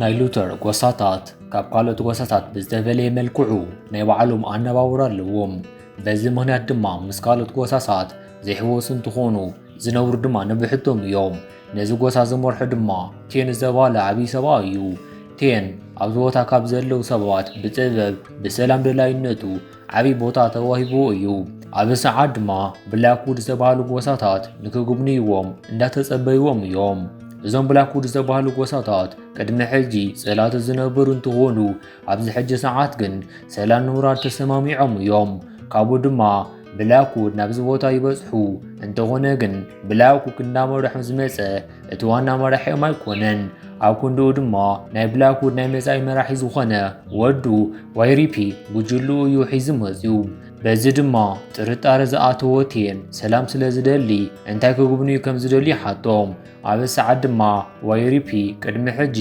ናይ ሉተር ጎሳታት ካብ ካልኦት ጎሳታት ብዝተፈለየ መልክዑ ናይ ባዕሎም ኣነባብራ ኣለዎም። በዚ ምኽንያት ድማ ምስ ካልኦት ጎሳታት ዘይሕወሱ እንትኾኑ፣ ዝነብሩ ድማ ነብሕቶም እዮም። ነዚ ጎሳ ዝመርሖ ድማ ቴን ዝተባህለ ዓብዪ ሰብኣይ እዩ። ቴን ኣብዚ ቦታ ካብ ዘለዉ ሰባት ብጥበብ ብሰላም ደላይነቱ ዓብዪ ቦታ ተዋሂብዎ እዩ። ኣብዚ ሰዓት ድማ ብላክውድ ዝተባህሉ ጎሳታት ንክጉብንይዎም እንዳተጸበይዎም እዮም። እዞም ብላክውድ ዝተባህሉ ጎሳታት ቅድሚ ሕጂ ጸላእቲ ዝነበሩ እንትኾኑ፣ ኣብዚ ሕጂ ሰዓት ግን ሰላም ንምውራድ ተሰማሚዖም እዮም። ካብኡ ድማ ብላክውድ ናብዚ ቦታ ይበጽሑ። እንተኾነ ግን ብላክውድ እንዳመርሖም ዝመጸ እቲ ዋና መራሒኦም ኣይኮነን። ኣብ ክንድኡ ድማ ናይ ብላክውድ ናይ መጻኢ መራሒ ዝኾነ ወዱ ዋይሪፒ ጉጅልኡ እዩ ሒዙ መጽዩ። በዚ ድማ ጥርጣረ ዝኣተዎ ቴን ሰላም ስለ ዝደሊ እንታይ ክጉብንዩ ከም ዝደሊ ይሓቶም። ኣብ ሰዓት ድማ ዋይሪፒ ቅድሚ ሕጂ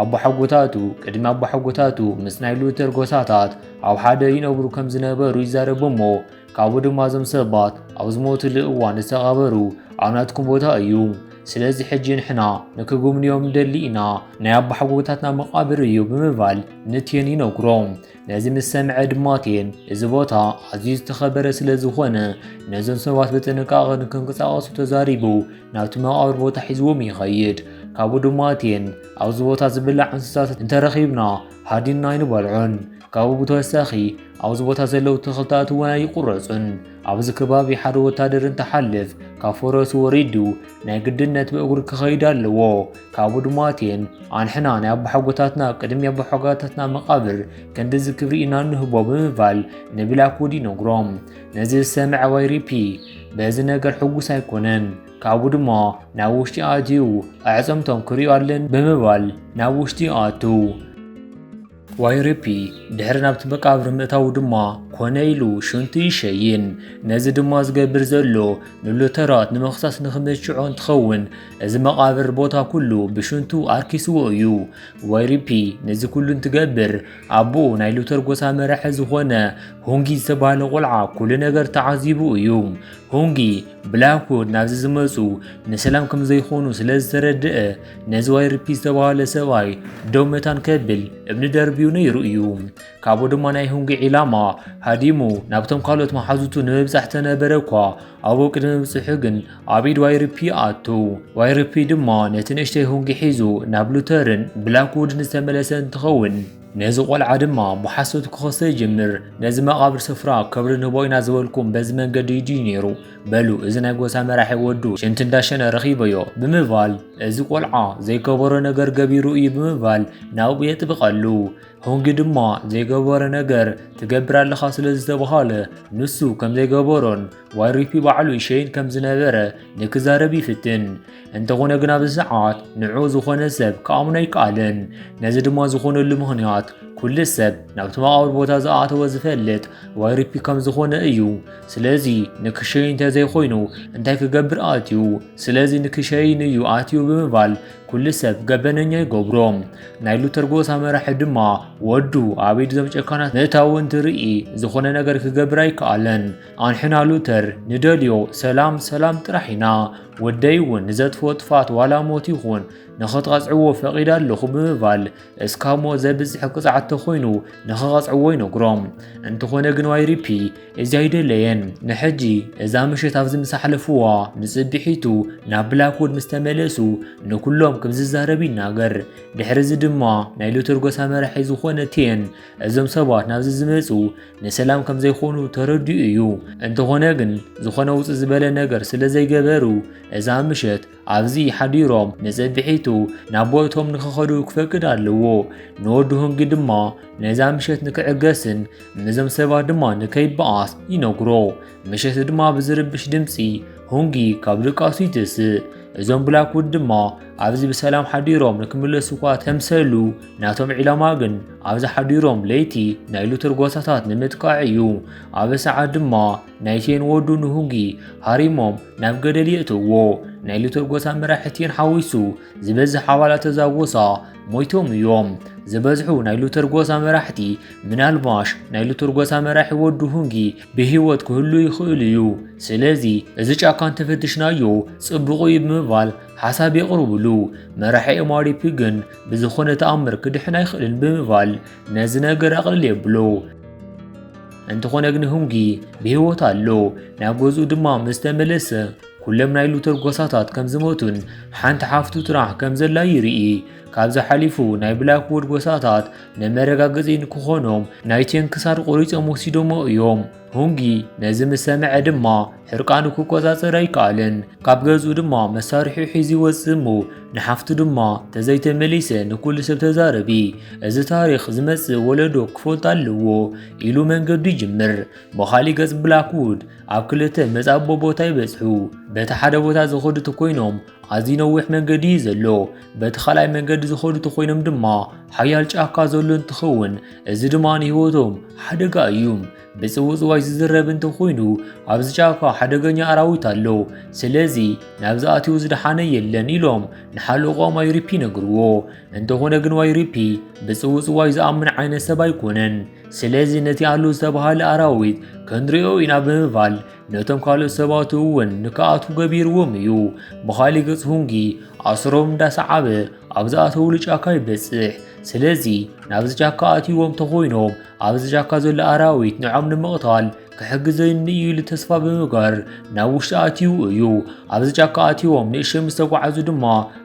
ኣቦሓጎታቱ ቅድሚ ኣቦሓጎታቱ ምስ ናይ ሉተር ጎሳታት ኣብ ሓደ ይነብሩ ከም ዝነበሩ ይዛረቡ እሞ ካብኡ ድማ እዞም ሰባት ኣብ ዝሞትሉ እዋን ዝተቐበሩ ኣብ ናትኩም ቦታ እዩ። ስለዚ ሕጂ ንሕና ንክጉብንዮም ንደሊ ኢና፣ ናይ ኣቦሓጎታትና መቓብር እዩ ብምባል ንቴን ይነግሮ። ነዚ ምስ ሰምዐ ድማ ቴን እዚ ቦታ ኣዝዩ ዝተኸበረ ስለ ዝኾነ ነዞም ሰባት ብጥንቃቐ ንክንቀሳቐሱ ተዛሪቡ ናብቲ መቓብር ቦታ ሒዝዎም ይኸይድ። ካብኡ ድማ ቴን ኣብዚ ቦታ ዝብላዕ እንስሳታት እንተረኺብና ሃዲንና ኣይንበልዖን። ካብኡ ብተወሳኺ ኣብዚ ቦታ ዘለዉ ተኽልታት እውን ኣይቁረጹን። ኣብዚ ከባቢ ሓደ ወታደር እንትሓልፍ ካብ ፈረሱ ወሪዱ ናይ ግድነት ብእግሩ ክኸይድ ኣለዎ። ካብኡ ድማ ቴን ኣንሕና ናይ ኣቦሓጎታትና ቅድሚ ኣቦሓጎታትና መቓብር ክንድዚ ክብሪ ኢና እንህቦ ብምባል ንብላክውድ ይነግሮም። ነዚ ዝሰምዐ ዋይሪፒ በዚ ነገር ሕጉስ ኣይኮነን። ካብኡ ድማ ናብ ውሽጢ ኣትዩ ኣዕጸምቶም ክሪኡ ኣለን ብምባል ናብ ውሽጢ ይኣቱ። ዋይሪፒ ድሕሪ ናብቲ መቃብር ምእታዉ ድማ ኮነ ኢሉ ሽንቱ ይሸይን። ነዚ ድማ ዝገብር ዘሎ ንሉተራት ንምኽሳስ ንኽምችዖ እንትኸውን እዚ መቃብር ቦታ ኩሉ ብሽንቱ ኣርኪስዎ እዩ። ዋይሪፒ ነዚ ኩሉ እንትገብር ኣቦኡ ናይ ሉተር ጎሳ መራሒ ዝኾነ ሁንጊ ዝተባህለ ቆልዓ ኩሉ ነገር ተዓዚቡ እዩ። ሁንጊ ብላክውድ ናብዚ ዝመጹ ንሰላም ከም ዘይኾኑ ስለ ዝተረድአ ነዚ ዋይሪፒ ዝተባህለ ሰብኣይ ደው መታን ከብል እምኒ ደርብዩ ነይሩ እዩ። ካብኡ ድማ ናይ ሁንጊ ዒላማ ሃዲሙ ናብቶም ካልኦት መሓዙቱ ንምብጻሕ ተነበረ እኳ ኣብኡ ቅድሚ ምብጽሑ ግን ኣብ ኢድ ዋይሪፒ ይኣቱ። ዋይሪፒ ድማ ነቲ ንእሽተይ ሁንጊ ሒዙ ናብ ሉተርን ብላክውድን ዝተመለሰ እንትኸውን ነዚ ቆልዓ ድማ ብሓሶት ክኸሶ ይጅምር። ነዚ መቓብር ስፍራ ክብሪ ንህቦ ኢና ዝበልኩም በዚ መንገዲ ድዩ ነይሩ? በሉ እዚ ናይ ጎሳ መራሒ ወዱ ሽንቲ እንዳሸነ ረኺበዮ ብምባል እዚ ቆልዓ ዘይገበሮ ነገር ገቢሩ እዩ ብምባል ናብኡ የጥብቐሉ። ሆንጊ ድማ ዘይገበሮ ነገር ትገብር ኣለኻ ስለ ዝተባሃለ ንሱ ከም ዘይገበሮን ዋይሪፒ ባዕሉ ይሸይን ከም ዝነበረ ንክዛረብ ይፍትን። እንተኾነ ግን ኣብዚ ሰዓት ንዑ ዝኾነ ሰብ ክኣምኖ ኣይከኣለን። ነዚ ድማ ዝኾነሉ ምኽንያት ኩሉ ሰብ ናብቲ መቓብር ቦታ ዝኣተወ ዝፈልጥ ዋይሪፒ ከም ዝኾነ እዩ። ስለዚ ንክሸይን እንተዘይኮይኑ እንታይ ክገብር ኣትዩ? ስለዚ ንክሸይን እዩ ኣትዩ ብምባል ኩሉ ሰብ ገበነኛ ይገብሮ። ናይ ሉተር ጎሳ መራሒ ድማ ወዱ ኣብ ኢድ እዞም ጨካናት ምእታዉ እንትርኢ ዝኾነ ነገር ክገብር ኣይከኣለን። ኣንሕና ሉተር ንደልዮ ሰላም ሰላም ጥራሕ ኢና። ወደይ እውን ንዘጥፍኦ ጥፍኣት ዋላ ሞት ይኹን ንኽትቐጽዕዎ ፈቒደ ኣለኹ ብምባል እስካብ ሞት ዘብጽሕ ቅጽዓት ተኾይኑ ንኽቐጽዕዎ ይነግሮም። እንተኾነ ግን ዋይሪፒ እዚ ኣይደለየን። ንሕጂ እዛ ምሽት ኣብዚ ምስ ኣሕለፍዋ ንጽብሒቱ ናብ ብላክውድ ምስ ተመለሱ ንኩሎም ከም ዝዛረብ ይናገር። ድሕሪ እዚ ድማ ናይ ሉተር ጎሳ መራሒ ዝኾነ ቴን እዞም ሰባት ናብዚ ዝመጹ ንሰላም ከም ዘይኮኑ ተረዲኡ እዩ። እንተኾነ ግን ዝኾነ ውጽእ ዝበለ ነገር ስለ ዘይገበሩ እዛ ምሸት ኣብዚ ሓዲሮም ንጽብሒቱ ናብ ቦቶም ንኽኸዱ ክፈቅድ ኣለዎ። ንወዲ ሆንጊ ድማ ነዛ ምሸት ንክዕገስን ምስዞም ሰባት ድማ ንከይበኣስ ይነግሮ። ምሸት ድማ ብዝርብሽ ድምጺ ሆንጊ ካብ ድቃሱ ይትስእ። እዞም ብላክውድ ድማ ኣብዚ ብሰላም ሓዲሮም ንክምለሱ እኳ ተምሰሉ ናቶም ዒላማ ግን ኣብዚ ሓዲሮም ለይቲ ናይ ሉተር ጎሳታት ንምጥቃዕ እዩ። ኣብ ሰዓት ድማ ናይ ቴን ወዱ ንሁንጊ ሃሪሞም ናብ ገደል የእትዎ። ናይ ሉተር ጎሳ መራሒ ቴን ሓዊሱ ዝበዝሕ ኣባላት እዛ ጎሳ ሞይቶም እዮም። ዝበዝሑ ናይ ሉተር ጎሳ መራሕቲ፣ ምናልባሽ ናይ ሉተር ጎሳ መራሒ ወዱ ሁንጊ ብህይወት ክህሉ ይኽእል እዩ። ስለዚ እዚ ጫካ እንተፈትሽናዮ ጽቡቕ እዩ ብምባል ሓሳብ የቕርብሉ። መራሒ ኤምኣርፒ ግን ብዝኾነ ተኣምር ክድሕን ኣይኽእልን ብምባል ነዚ ነገር ኣቕልል የብሎ። እንተኾነ ግን ሁንጊ ብህይወት ኣሎ። ናብ ገዝኡ ድማ ምስ ተመለሰ ኩሎም ናይ ሉተር ጎሳታት ከም ዝሞቱን ሓንቲ ሓፍቱ ጥራሕ ከም ዘላ ይርኢ። ካብዚ ሓሊፉ ናይ ብላክውድ ጎሳታት ንመረጋገጺ ንክኾኖም ናይ ቴንክሳር ቆሪጾም ወሲዶሞ እዮም። ሁንጊ ነዚ ምስ ሰምዐ ድማ ሕርቃኑ ክቆጻጸር ኣይከኣለን። ካብ ገዝኡ ድማ መሳርሒኡ ሒዙ ይወጽእ እሞ ንሓፍቱ ድማ ተዘይተመሊሰ ንኩሉ ሰብ ተዛረቢ። እዚ ታሪኽ ዝመጽእ ወለዶ ክፈልጦ ኣለዎ ኢሉ መንገዱ ይጅምር። ብኻሊእ ገጽ ብላክውድ ኣብ ክልተ መጻብቦ ቦታ ይበጽሑ። በቲ ሓደ ቦታ ዝኸዱ ተኮይኖም ኣዝዩ ነዊሕ መንገዲ እዩ ዘሎ። በቲ ካልኣይ መንገዲ ዝኸዱ ተኮይኖም ድማ ሓያል ጫካ ዘሎ እንትኸውን እዚ ድማ ንህይወቶም ሓደጋ እዩ። ብጽውጽዋይ ዝዝረብ እንተኾይኑ ኣብዚ ጫካ ሓደገኛ ኣራዊት ኣሎ። ስለዚ ናብዚ ኣትዩ ዝደሓነ የለን ኢሎም ንሓለቆም ዋይሪፒ ይነግርዎ። እንተኾነ ግን ዋይሪፒ ብጽውጽዋይ ዝኣምን ዓይነት ሰብ ኣይኮነን። ስለዚ ነቲ ኣሎ ዝተባህለ ኣራዊት ክንሪኦ ኢና ብምባል ነቶም ካልኦት ሰባት እውን ንክኣትዉ ገቢርዎም እዩ። ብኻሊእ ገጽ ሁንጊ ኣስሮም እንዳሰዓበ ኣብ ዝኣተውሉ ጫካ ይበጽሕ። ስለዚ ናብዚ ጫካ ኣትይዎም ተኾይኖም ኣብዚ ጫካ ዘሎ ኣራዊት ንዖም ንምቕታል ክሕግዘኒ እዩ ኢሉ ተስፋ ብምግባር ናብ ውሽጢ ኣትዩ እዩ። ኣብዚ ጫካ ኣትይዎም ንእሽተይ ምስ ተጓዓዙ ድማ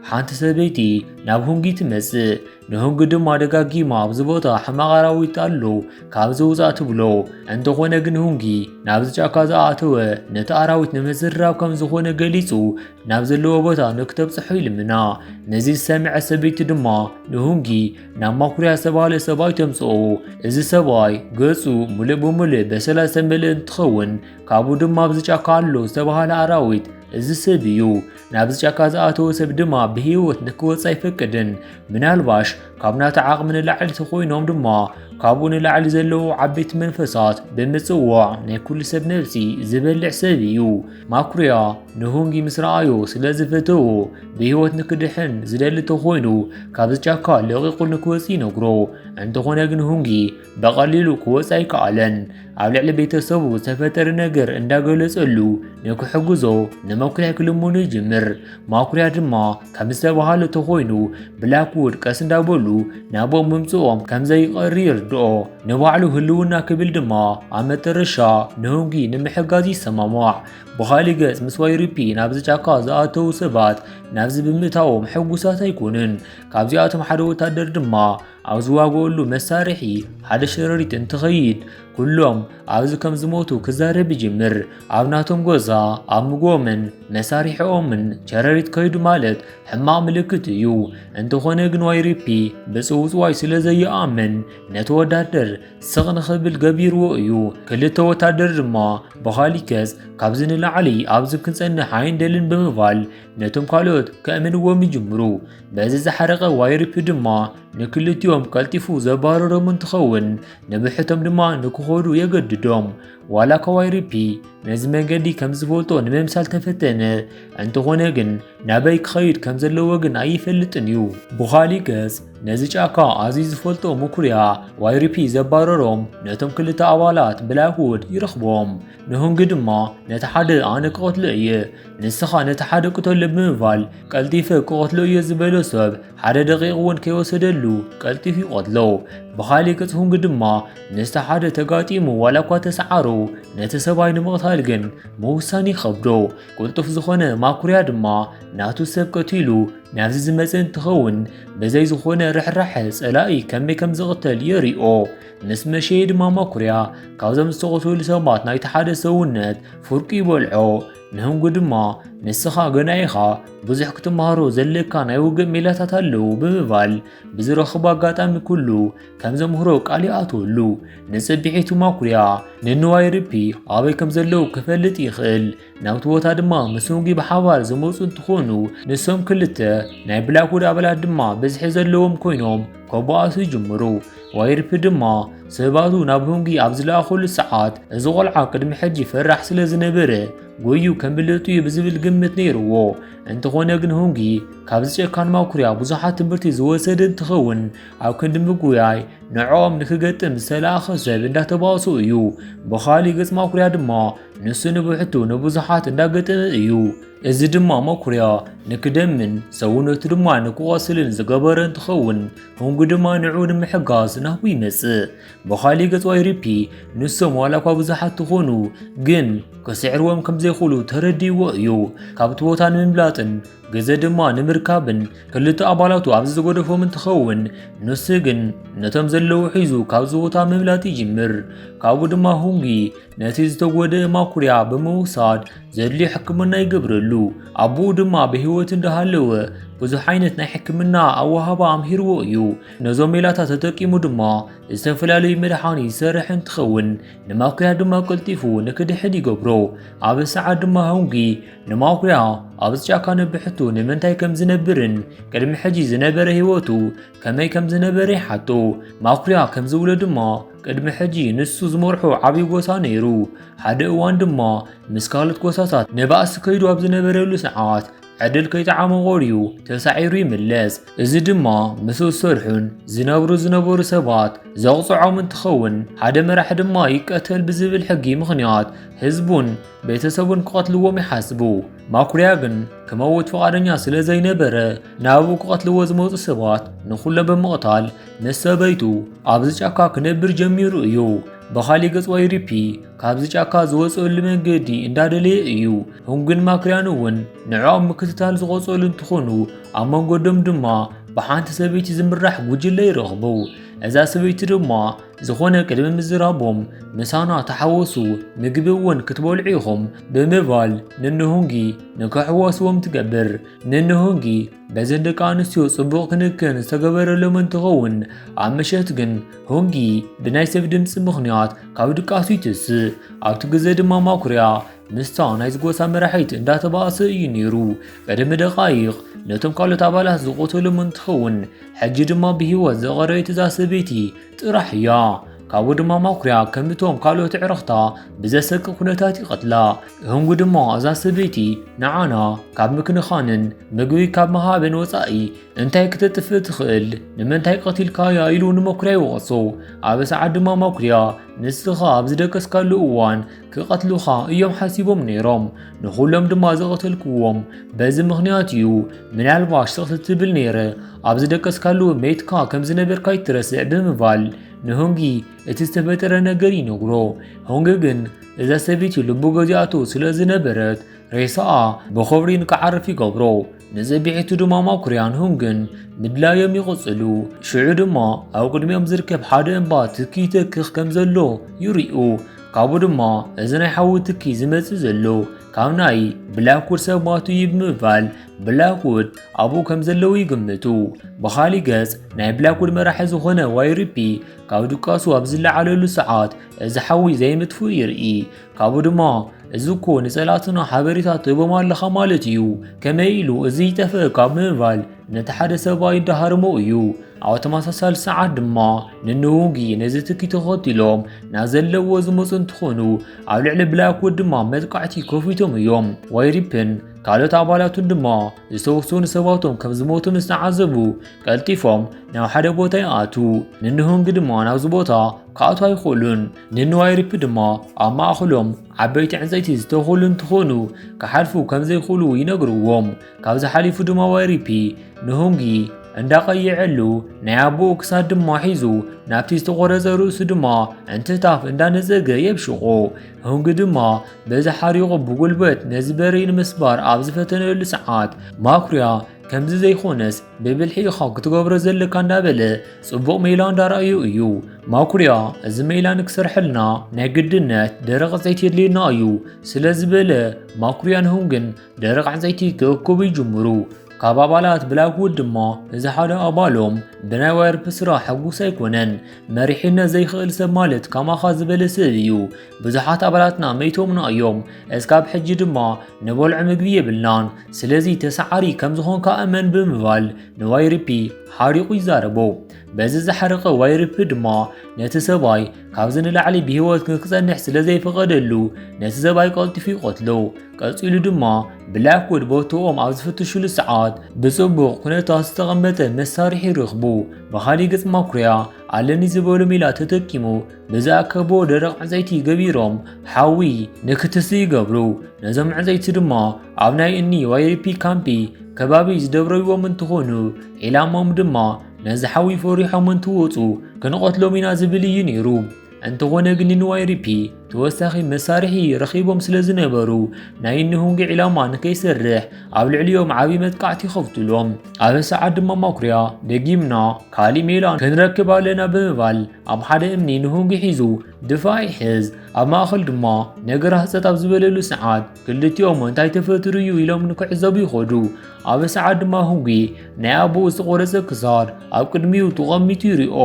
ሓንቲ ሰበይቲ ናብ ሁንጊ ትመጽእ። ንሁንጊ ድማ ደጋጊማ ኣብዚ ቦታ ሕማቕ ኣራዊት ኣሎ ካብዚ ውጻእ ትብሎ። እንተኾነ ግን ሁንጊ ናብዚ ጫካ ዝኣተወ ነቲ ኣራዊት ንምዝራብ ከም ዝኾነ ገሊጹ ናብ ዘለዎ ቦታ ንክተብጽሖ ይልምና። ነዚ ዝሰምዐ ሰበይቲ ድማ ንሁንጊ ናብ ማኩርያ ዝተባህለ ሰብኣይ ተምጽኦ። እዚ ሰብኣይ ገጹ ሙሉእ ብሙሉእ በሰላ ዝተመልአ እንትኸውን ካብኡ ድማ ኣብዚ ጫካ ኣሎ ዝተባህለ ኣራዊት እዚ ሰብ እዩ። ናብዚ ጫካ ዝኣተወ ሰብ ድማ ብህይወት ንክወጽእ ኣይፈቅድን። ምናልባሽ ካብ ናቱ ዓቕሚ ንላዕሊ ተኾይኖም ድማ ካብኡ ንላዕሊ ዘለዉ ዓበይቲ መንፈሳት ብምጽዋዕ ናይ ኩሉ ሰብ ነብሲ ዝበልዕ ሰብ እዩ። ማኩርያ ንሁንጊ ምስ ረኣዮ ስለ ዝፈተዎ ብህይወት ንክድሕን ዝደሊ ተኾይኑ ካብዚ ጫካ ለቒቑ ንክወጽእ ይነግሮ። እንተኾነ ግን ሁንጊ ብቐሊሉ ክወጽእ ኣይከኣለን። ኣብ ልዕሊ ቤተሰቡ ዝተፈጠረ ነገር እንዳገለጸሉ ንክሕግዞ ንመኩርያ ክልምኖ ይጅምር። ማኩርያ ድማ ከም ዝተባህለ ተኾይኑ ብላክውድ ቀስ እንዳበሉ ናብኦም ምምጽኦም ከም ዘይቐሪ ይርድኦ። ንባዕሉ ህልውና ክብል ድማ ኣብ መጠረሻ ንሁንጊ ንምሕጋዝ ይሰማማዕ። ብኻሊእ ገጽ ምስ ዋይሪፒ ናብዚ ጫካ ዝኣተዉ ሰባት ናብዚ ብምእታዎም ሕጉሳት ኣይኮኑን። ካብዚኣቶም ሓደ ወታደር ድማ ኣብ ዝዋግኦሉ መሳርሒ ሓደ ሸረሪት እንትኸይድ ኩሎም ኣብዚ ከም ዝሞቱ ክዛረብ ይጅምር። ኣብ ናቶም ገዛ ኣብ ምግቦምን መሳርሒኦምን ሸረሪት ከይዱ ማለት ሕማቕ ምልክት እዩ። እንተኾነ ግን ዋይሪፒ ብጽውጽዋይ ስለ ዘይኣምን ነቲ ወታደር ስቕ ንኽብል ገቢርዎ እዩ። ክልተ ወታደር ድማ ብኻሊእ ገጽ ካብዚ ንላዕሊ ኣብዚ ክንጸንሕ ኣይንደልን ብምባል ነቶም ካልኦት ከእምንዎም ይጅምሩ። በዚ ዝሓረቐ ዋይሪፒ ድማ ንክልቲኦም ቀልጢፉ ዘባረሮም እንትኸውን ንብሕቶም ድማ ንክኸዱ የገድዶም። ዋላ እኳ ዋይሪፒ ነዚ መንገዲ ከም ዝፈልጦ ንምምሳል ተፈተነ፣ እንተኾነ ግን ናበይ ክኸይድ ከም ዘለዎ ግን ኣይፈልጥን እዩ። ብኻሊእ ገጽ ነዚ ጫካ ኣዝዩ ዝፈልጦ ምኩርያ ዋይሪፒ ዘባረሮም ነቶም ክልተ ኣባላት ብላክውድ ይረኽቦም። ንሁንጊ ድማ ነቲ ሓደ ኣነ ክቐትሎ እየ፣ ንስኻ ነቲ ሓደ ቅተሎ ብምባል ቀልጢፈ ክቐትሎ እየ ዝበሎ ሰብ ሓደ ደቂቕ እውን ከይወሰደሉ ቀልጢፉ ይቐትሎ። ብኻሊእ ገጽ ሁንጊ ድማ ምስቲ ሓደ ተጋጢሙ ዋላ እኳ ተሰዓሩ ነቲ ሰብኣይ ንምቕታል ግን ምውሳን ይኸብዶ። ቅልጡፍ ዝኾነ ማኩርያ ድማ ናቱ ሰብ ቀቲሉ ናብዚ ዝመጸ እንትኸውን ብዘይ ዝኾነ ርሕራሐ ጸላኢ ከመይ ከም ዝቕተል የሪኦ። ምስ መሸየ ድማ ማኩርያ ካብዞም ዝተቐተሉ ሰባት ናይቲ ሓደ ሰውነት ፍርቂ ይበልዖ። ንሁንጊ ድማ ንስኻ ገና ኢኻ፣ ብዙሕ ክትመሃሮ ዘለካ ናይ ውግእ ሜላታት ኣለዉ ብምባል ብዝረኽቦ ኣጋጣሚ ኩሉ ከም ዘምህሮ ቃል ይኣትወሉ። ንጽብሒቱ ማኩርያ ንንዋይ ሪፒ ኣበይ ከም ዘለዉ ክፈልጥ ይኽእል። ናብቲ ቦታ ድማ ምስ ሁንጊ ብሓባር ዝመጹ እንትኾኑ ንሶም ክልተ ናይ ብላክውድ ኣባላት ድማ ብዝሒ ዘለዎም ኮይኖም ከበኣሱ ይጅምሩ። ዋይርፒ ድማ ሰባቱ ናብ ሁንጊ ኣብ ዝለኣኹሉ ሰዓት እዚ ቆልዓ ቅድሚ ሕጂ ፈራሕ ስለ ዝነበረ ጎዩ ከምብለጡ እዩ ብዝብል ግምት ነይርዎ። እንተኾነ ግን፣ ሁንጊ ካብዚ ጨካን ማኩርያ ብዙሓት ትምህርቲ ዝወሰደ እንትኸውን፣ ኣብ ክንዲ ምጉያይ ንዕኦም ንክገጥም ዝተላእኸ ሰብ እንዳተባእሱ እዩ። ብኻሊእ ገጽ ማኩርያ ድማ ንሱ ንብሕቱ ንብዙሓት እንዳገጠመ እዩ። እዚ ድማ ማኩርያ ንክደምን ሰውነቱ ድማ ንክቆስልን ዝገበረ እንትኸውን፣ ሁንጊ ድማ ንዕኡ ንምሕጋዝ ናብኡ ይመጽእ። ብኻሊእ ገጽ ዋይሪፒ፣ ንሶም ዋላ እኳ ብዙሓት ትኾኑ፣ ግን ክስዕርዎም ከም ዘይኽእሉ ተረዲእዎ እዩ። ካብቲ ቦታ ንምምላጥን ግዘ ድማ ንምርካብን ክልተ ኣባላቱ ኣብዚ ዝገደፎም እንትኸውን፣ ንሱ ግን ነቶም ዘለዉ ሒዙ ካብዚ ቦታ ምምላጥ ይጅምር። ካብኡ ድማ ሁንጊ ነቲ ዝተጎድአ ማኩርያ ብምውሳድ ዘድልዮ ሕክምና ይገብረሉ። ኣቦኡ ድማ ብህይወት እንዳሃለወ ብዙሕ ዓይነት ናይ ሕክምና ኣወሃባ ኣምሂርዎ እዩ። ነዞም ሜላታት ተጠቂሙ ድማ ዝተፈላለዩ መድሓኒት ይሰርሕ እንትኸውን፣ ንማኩርያ ድማ ቀልጢፉ ንክድሕን ይገብሮ። ኣብ ሰዓት ድማ ሆንጊ ንማኩርያ ኣብዚ ጫካ ንብሕቱ ንምንታይ ከም ዝነብርን ቅድሚ ሕጂ ዝነበረ ህይወቱ ከመይ ከም ዝነበረ ይሓቶ። ማኩርያ ከም ዝብሎ ድማ፣ ቅድሚ ሕጂ ንሱ ዝመርሖ ዓብዪ ጎሳ ነይሩ። ሓደ እዋን ድማ ምስ ካልኦት ጎሳታት ንባእሲ ከይዱ ኣብ ዝነበረሉ ሰዓት፣ ዕድል ከይጠዓሞ ቆርዩ ተሳዒሩ ይምለስ። እዚ ድማ ምስ ዝሰርሑን ዝነብሩ ዝነበሩ ሰባት ዘቕጽዖም እንትኸውን፣ ሓደ መራሒ ድማ ይቀተል ብዝብል ሕጊ ምኽንያት ህዝቡን ቤተሰቡን ክቐትልዎም ይሓስቡ። ማኩርያ ግን ክመውት ፍቓደኛ ስለ ዘይነበረ፣ ናብኡ ክቐትልዎ ዝመጹ ሰባት ንኹሎም ብምቕታል፣ ምስ ሰበይቱ ኣብዚ ጫካ ክነብር ጀሚሩ እዩ። ብኻሊእ ገጽ ዋይሪፒ ካብዚ ጫካ ዝወጸሉ መንገዲ እንዳደለየ እዩ። ሁንግን ማኩርያን እውን ንዕኦም ምክትታል ዝቐጸሉ እንትኾኑ፣ ኣብ መንገዶም ድማ ብሓንቲ ሰበይቲ ዝምራሕ ጉጅለ ይረኽቡ። እዛ ሰበይቲ ድማ፣ ዝኾነ ቅድሚ ምዝራቦም፣ "ምሳና ተሓወሱ፣ ምግቢ እውን ክትበልዑ ኢኹም" ብምባል ንንሁንጊ ንክሕወስዎም ትገብር። ንንሁንጊ በዘን ደቂ ኣንስትዮ ጽቡቕ ክንክን ዝተገበረሎም እንትኸውን፣ ኣብ ምሸት ግን ሁንጊ ብናይ ሰብ ድምጺ ምኽንያት ካብ ድቃሱ ይትስእ። ኣብቲ ግዘ ድማ ማኩርያ ምስታ ናይ ዝጎሳ መራሒት እንዳተባእሰ እዩ ነይሩ። ቅድሚ ደቃይቕ ነቶም ካልኦት ኣባላት ዝቐተሎም እንትኸውን፣ ሕጂ ድማ ብህይወት ዘቐረየት እዛ ሰበይቲ ጥራሕ እያ። ካብኡ ድማ ማኩርያ ከምቶም ካልኦት ኣዕርኽታ ብዘሰቅቕ ኩነታት ይቐትላ። ህንጉ ድማ እዛ ሰበይቲ ንዓና ካብ ምክንኻንን ምግቢ ካብ ምሃብን ወጻኢ እንታይ ክተጥፍእ ትኽእል? ንምንታይ ቀቲልካያ? ኢሉ ንመኩርያ ይወቕሶ። ኣብ ሰዓት ድማ መኩርያ፣ "ንስኻ ኣብ ዝደቀስካሉ እዋን ክቐትሉኻ እዮም ሓሲቦም ነይሮም። ንኹሎም ድማ ዝቐተልክዎም በዚ ምኽንያት እዩ። ምናልባሽ ስቕ ትብል ነይረ፣ ኣብ ዝደቀስካሉ ሜትካ ከም ዝነበርካ ይትረስዕ" ብምባል ንሆንጊ እቲ ዝተፈጠረ ነገር ይነግሮ። ሆንጊ ግን እዛ ሰበይቲ ልቡ ገዚኣቶ ስለ ዝነበረት፣ ሬሳኣ ብኽብሪ ንክዓርፍ ይገብሮ። ንጽብሒቱ ድማ ማኩርያን ሁንግን ምድላዮም ይቕጽሉ። ሽዑ ድማ ኣብ ቅድሚኦም ዝርከብ ሓደ እምባ ትኪ ይተክኽ ከም ዘሎ ይርእዩ። ካብኡ ድማ እዚ ናይ ሓዊ ትኪ ዝመጽእ ዘሎ ካብ ናይ ብላክውድ ሰባት እዩ ብምባል ብላክውድ ኣብኡ ከም ዘለዉ ይግምቱ። ብኻሊእ ገጽ ናይ ብላክውድ መራሒ ዝኾነ ዋይሪፒ ካብ ድቃሱ ኣብ ዝለዓለሉ ሰዓት እዚ ሓዊ ዘይምጥፍኡ ይርኢ። ካብኡ ድማ፣ "እዚ እኮ ንጸላእትና ሓበሬታ ትህቦም ኣለኻ ማለት እዩ፣ ከመይ ኢሉ እዚ ይጠፍእካ?" ብምባል ነቲ ሓደ ሰብኣይ ይደሃርሞ እዩ። ኣብ ተመሳሳሊ ሰዓት ድማ ንንውንጊ ነዚ ትኪ ተኸቲሎም ናብ ዘለዎ ዝመጹ እንትኾኑ፣ ኣብ ልዕሊ ብላክውድ ድማ መጥቃዕቲ ከፊቶም እዮም። ዋይሪፕን ካልኦት ኣባላቱን ድማ ዝተወሰኑ ሰባቶም ከም ዝሞቱ ምስ ተዓዘቡ፣ ቀልጢፎም ናብ ሓደ ቦታ ይኣትዉ። ንንሆንግ ድማ ናብዚ ቦታ ክኣትዉ ኣይኽእሉን። ንንዋይሪፕ ድማ ኣብ ማእኸሎም ዓበይቲ ዕንፀይቲ ዝተኸሉ እንትኾኑ፣ ክሓልፉ ከም ዘይኽእሉ ይነግርዎም። ካብዚ ሓሊፉ ድማ ዋይሪፒ ንሆንጊ እንዳቐየዐሉ፣ ናይ ኣቦኡ ክሳድ ድማ ሒዙ፣ ናብቲ ዝተቖረፀ ርእሱ ድማ እንትፍታፍ እንዳነፀገ የብሽቖ። ሆንጊ ድማ በዚ ሓሪቑ ብጉልበት ነዚ በሬ ንምስባር ኣብ ዝፈተነሉ ሰዓት፣ ማኩርያ ከምዚ ዘይኮነስ ብብልሒ ኢኻ ክትገብሮ ዘለካ እንዳበለ ጽቡቕ ሜላ እንዳረኣዮ እዩ። ማኩርያ፣ እዚ ሜላ ንክሰርሐልና ናይ ግድነት ደረቕ ዕንጸይቲ የድልየና እዩ ስለ ዝበለ፣ ማኩርያን ሆንግን ደረቕ ዕንጸይቲ ክእክቡ ይጅምሩ። ካብ ኣባላት ብላክውድ ድማ እዚ ሓደ ኣባሎም ብናይ ዋይርፕ ስራሕ ሕጉስ ኣይኮነን። መሪሕነት ዘይኽእል ሰብ ማለት ከማኻ ዝበለ ሰብ እዩ። ብዙሓት ኣባላትና መይቶምና እዮም። እስካብ ሕጂ ድማ ንበልዖ ምግቢ የብልናን። ስለዚ ተሰዓሪ ከም ዝኾንካ እመን ብምባል ንዋይሪፒ ሓሪቑ ይዛረቦ። በዚ ዝሓረቐ ዋይሪፒ ድማ ነቲ ሰብኣይ ካብዚ ንላዕሊ ብህይወት ንክጸንሕ ስለ ዘይፈቐደሉ ነቲ ሰብኣይ ቀልጢፉ ይቐትሎ። ቀጺሉ ድማ ብላክውድ ቦታኦም ኣብ ዝፍትሽሉ ሰዓት ብጽቡቕ ኩነታት ዝተቐመጠ መሳርሒ ይረኽቡ። ብኻሊእ ገጽ ማኩርያ ኣለኒ ዝበሎ ሜላ ተጠቂሙ ብዝኣከቦ ደረቕ ዕንጸይቲ ገቢሮም ሓዊ ንክትስእ ይገብሩ። ነዞም ዕንጸይቲ ድማ ኣብ ናይ እኒ ዋይሪፒ ካምፒ ከባቢ ዝደብረይዎም እንትኾኑ፣ ዒላማኦም ድማ ነዚ ሓዊ ፈሪሖም እንትወጹ ክንቐትሎም ኢና ዝብል እዩ ነይሩ። እንተኾነ ግን ንዋይሪፒ ተወሳኺ መሳርሒ ረኺቦም ስለ ዝነበሩ፣ ናይ ንሁንጊ ዒላማ ንከይሰርሕ ኣብ ልዕሊኦም ዓቢ መጥቃዕቲ ይኸፍቱሎም። ኣብ ሰዓት ድማ ማኩርያ ደጊምና ካሊእ ሜላ ክንረክብ ኣለና ብምባል ኣብ ሓደ እምኒ ንሁንጊ ሒዙ ድፋዕ ይሕዝ። ኣብ ማእኸል ድማ ነገራት ጸጥ ኣብ ዝበለሉ ሰዓት ክልቲኦም እንታይ ተፈጢሩ እዩ ኢሎም ንክዕዘቡ ይኸዱ። ኣብ ሰዓት ድማ ሁንጊ ናይ ኣቦኡ ዝተቖረጸ ክሳድ ኣብ ቅድሚኡ ተቐሚጡ ይሪኦ።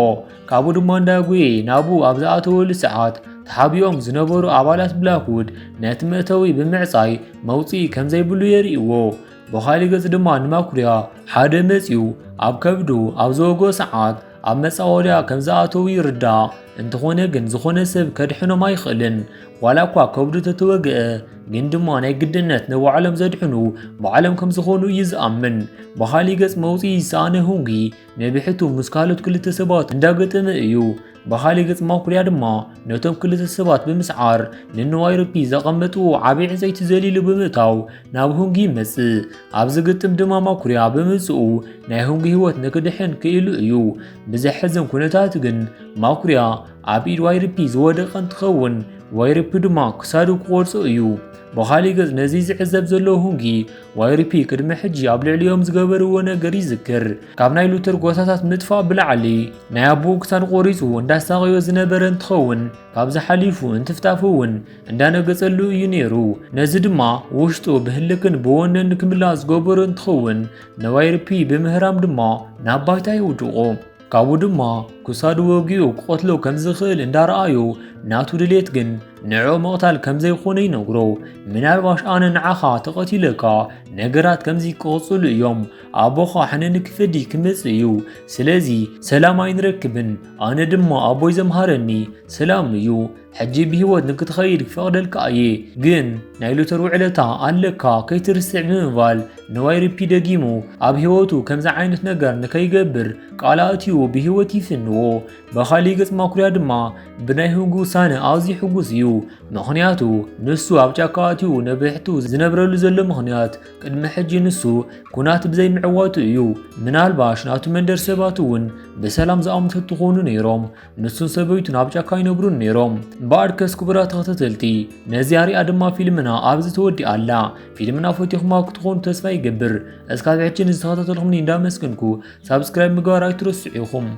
ካብኡ ድማ እንዳጎየ ናብኡ ኣብ ዝኣተወሉ ሰዓት ተሓቢኦም ዝነበሩ ኣባላት ብላክውድ ነቲ መእተዊ ብምዕጻይ መውጽኢ ከም ዘይብሉ የርእይዎ። ብኻሊእ ገጽ ድማ ንማኩርያ ሓደ መጺኡ ኣብ ከብዱ ኣብ ዝወግኦ ሰዓት ኣብ መጻወድያ ከም ዝኣተዉ ይርዳእ። እንተኾነ ግን ዝኾነ ሰብ ከድሕኖም ኣይኽእልን። ዋላ እኳ ከብዱ ተተወግአ ግን ድማ ናይ ግድነት ንባዕሎም ዘድሕኑ ባዕሎም ከም ዝኾኑ እዩ ዝኣምን። ብኻሊእ ገጽ መውጽኢ ዝሰኣነ ሁንጊ ንብሕቱ ምስ ካልኦት ክልተ ሰባት እንዳገጠመ እዩ። ብኻሊእ ገጽ ማኩርያ ድማ ነቶም ክልተ ሰባት ብምስዓር ንንዋይሪፒ ዘቐመጥዎ ዓቢ ዕንጸይቲ ዘሊሉ ብምእታው ናብ ሁንጊ ይመጽእ። ኣብዚ ግጥም ድማ ማኩርያ ብምምጽኡ ናይ ሁንጊ ህይወት ንክድሕን ክኢሉ እዩ። ብዘሕዝን ኩነታት ግን ማኩርያ ኣብ ኢድ ዋይሪፒ ዝወደቐ እንትኸውን ዋይሪፒ ድማ ክሳዱ ክቖርጾ እዩ። ብኻሊእ ገጽ ነዚ ዝዕዘብ ዘሎ ሁንጊ ዋይሪፒ ቅድሚ ሕጂ ኣብ ልዕሊኦም ዝገበርዎ ነገር ይዝክር። ካብ ናይ ሉተር ጎታታት ምጥፋእ ብላዕሊ ናይ ኣቦኡ ክሳድ ቆሪጹ እንዳሳቐዮ ዝነበረ እንትኸውን ካብዚ ሓሊፉ እንትፍታፉ እውን እንዳነገጸሉ እዩ ነይሩ። ነዚ ድማ ውሽጡ ብህልክን ብወነን ክምላእ ዝገበሮ እንትኸውን ንዋይሪፒ ብምህራም ድማ ናብ ባይታ የውድቖ። ካብኡ ድማ ክሳዱ ወጊኡ ክቐትሎ ከም ዝኽእል እንዳረኣዩ ናቱ ድሌት ግን ንዕኡ ምቕታል ከም ዘይኮነ ይነግሮ። ምናልባሽ ኣነ ንዓኻ ተቐቲለካ ነገራት ከምዚ ክቕጽሉ እዮም። ኣቦኻ ሕነ ንክፈዲ ክመጽእ እዩ። ስለዚ ሰላም ኣይንረክብን። ኣነ ድማ ኣቦይ ዘምሃረኒ ሰላም እዩ። ሕጂ ብህይወት ንክትኸይድ ክፈቕደልካ እየ። ግን ናይ ሉተር ውዕለታ ኣለካ ከይትርስዕ ብምባል ንዋይሪፒ ደጊሙ ኣብ ህይወቱ ከምዚ ዓይነት ነገር ንከይገብር ቃል ኣእትዩ ብህይወት ይፍንዎ። ብኻሊእ ገጽ ማኩርያ ድማ ብናይ ሁንጊ ውሳነ ኣዝዩ ሕጉስ እዩ። ምኽንያቱ ንሱ ኣብ ጫካ ኣትዩ ንብሕቱ ዝነብረሉ ዘሎ ምኽንያት ቅድሚ ሕጂ ንሱ ኩናት ብዘይምዕዋቱ እዩ። ምናልባሽ ናቱ መንደር ሰባት እውን ብሰላም ዝኣምቱ ትኾኑ ነይሮም። ንሱን ሰበይቱን ኣብ ጫካ ይነብሩን ነይሮም። እምበኣርከስ ክቡራት ተኸታተልቲ፣ ነዚኣ ሪኣ ድማ ፊልምና ኣብዚ ተወዲኣ ኣላ። ፊልምና ፈቲኹማ ክትኾኑ ተስፋ ይገብር። እስካብ ሕጂ ንዝተኸታተልኩምኒ እንዳመስገንኩ ሳብስክራይብ ምግባር ኣይትረስዑ ኢኹም።